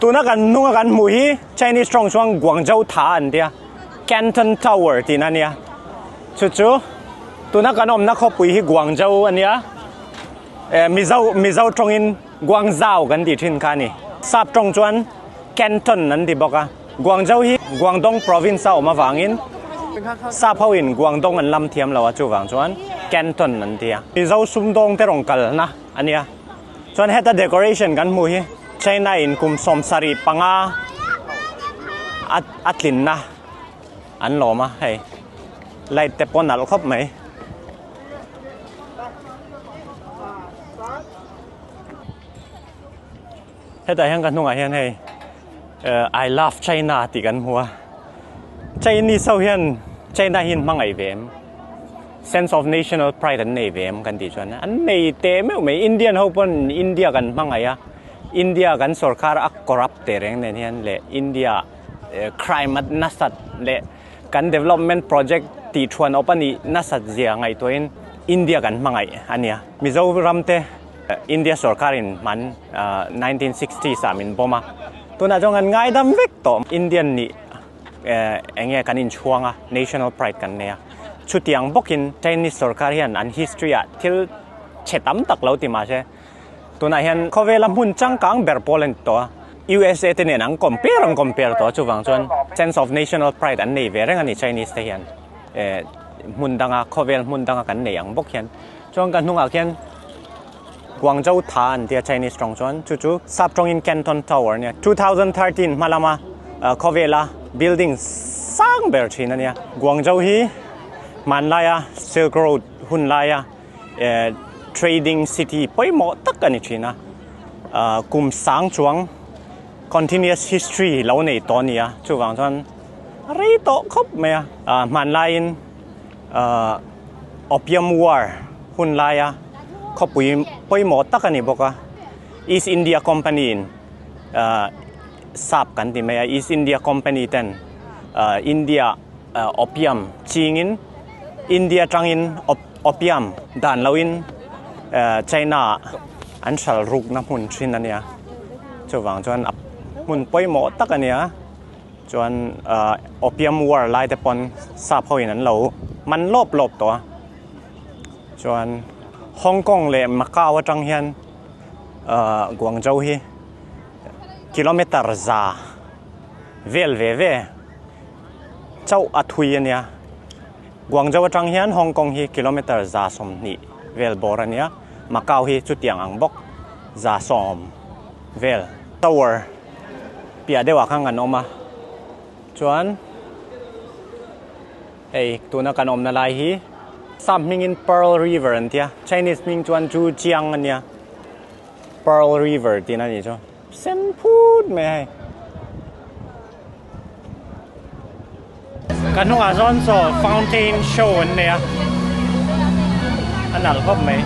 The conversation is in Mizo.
Tuna kan hnunga kan hmuh hi Chinese tawng chuan Guangzhou Tha an tia, Canton Tower tihna a nia. Chu chu tuna kan awmna khawpui hi Guangzhou a nia. Mizo Mizo tawngin Guangzhou kan tih thin kha a ni. Sap tawng chuan Canton an ti bawk a. Guangzhou hi Guangdong province a awm avangin sap ho in Guangdong an lam thiam lo a, chuvang chuan Canton an ti a. Mizo sumdawng te rawn kalna a nia. Chuan heta decoration kan hmuh hi China in kum 75 a a tlinna an lawm a hei light te pawh nalh khawp mai. Hetah hian ka hnungah hian hei I love China tih kan hmu a, Chinese ho hian China hi an hmangaih ve em? Sense of national pride an nei ve em kan tih chuan an nei teh meuh mai. Indian ho pawn India kan hmangaih a, India kan sorkar a corrupt teh reng nen hian leh India crime a nasat leh kan development project tih thuan awp a nih nasat zia ngaihtuahin India kan hmangaih a nia. Mizoram te India sorkarin hman 1960s ah min bawm a, tunah chuan kan ngaidam vek tawh. Indian nih eng nge kan inchhuang a, national pride kan nei a. Chutiang bawkin Chinese sorkar hian an history ah thil chhe tam tak lo ti mah se, tunah hian khawvela hmun changkang ber pawl a ni tawh a, USA te nen an compare an compare tawh a, chuvang chuan sense of national pride an nei ve reng a ni Chinese te hian hmun danga khawvel hmun danga kan nei ang bawk hian. Chuan ka hnungah khian Guangzhou Tha an tia Chinese tawng chuan chu chu sap tawngin Canton Tower a nia. 2013 hma lama khawvela building sang ber thin a nia. Guangzhou hi hmanlaia Silk Road hun laia trading city pawimawh tak a ni thin a. Kum sang chuang continuous history lo nei tawh a ni a, chuvang chuan a rei tawh khawp mai a. Hmanlaiin Opium War hun laia khawpui pawimawh tak a ni bawk a, East India Company in sap kan ti mai a, East India Company ten India opium chingin India tangin opium dan loin China an hral rukna hmun thin a nia, chuvang chuan a hmun pawimawh tak a nia. Chuan Opium War lai te pawn sap ho in an lo man lawp lawp tawh a. Chuan Hong Kong leh Macau atang hian Guangzhou hi kilometer za vel ve ve chauh a thui a nia. Guangzhou atang hian Hong Kong hi kilometer 120 vel bawr a nia. Macau hi chutiang ang bawk 110 vel. Tower piah deuhah khan kan awm a chuan hei tuna kan awmna lai hi sap hmingin Pearl River an tia Chinese hming chuan chu Chiang a nia Pearl River tihna a nih chu sen phut mai a hei. Ka hnungah sawn saw fountain show an nei a, a nalh khawp mai.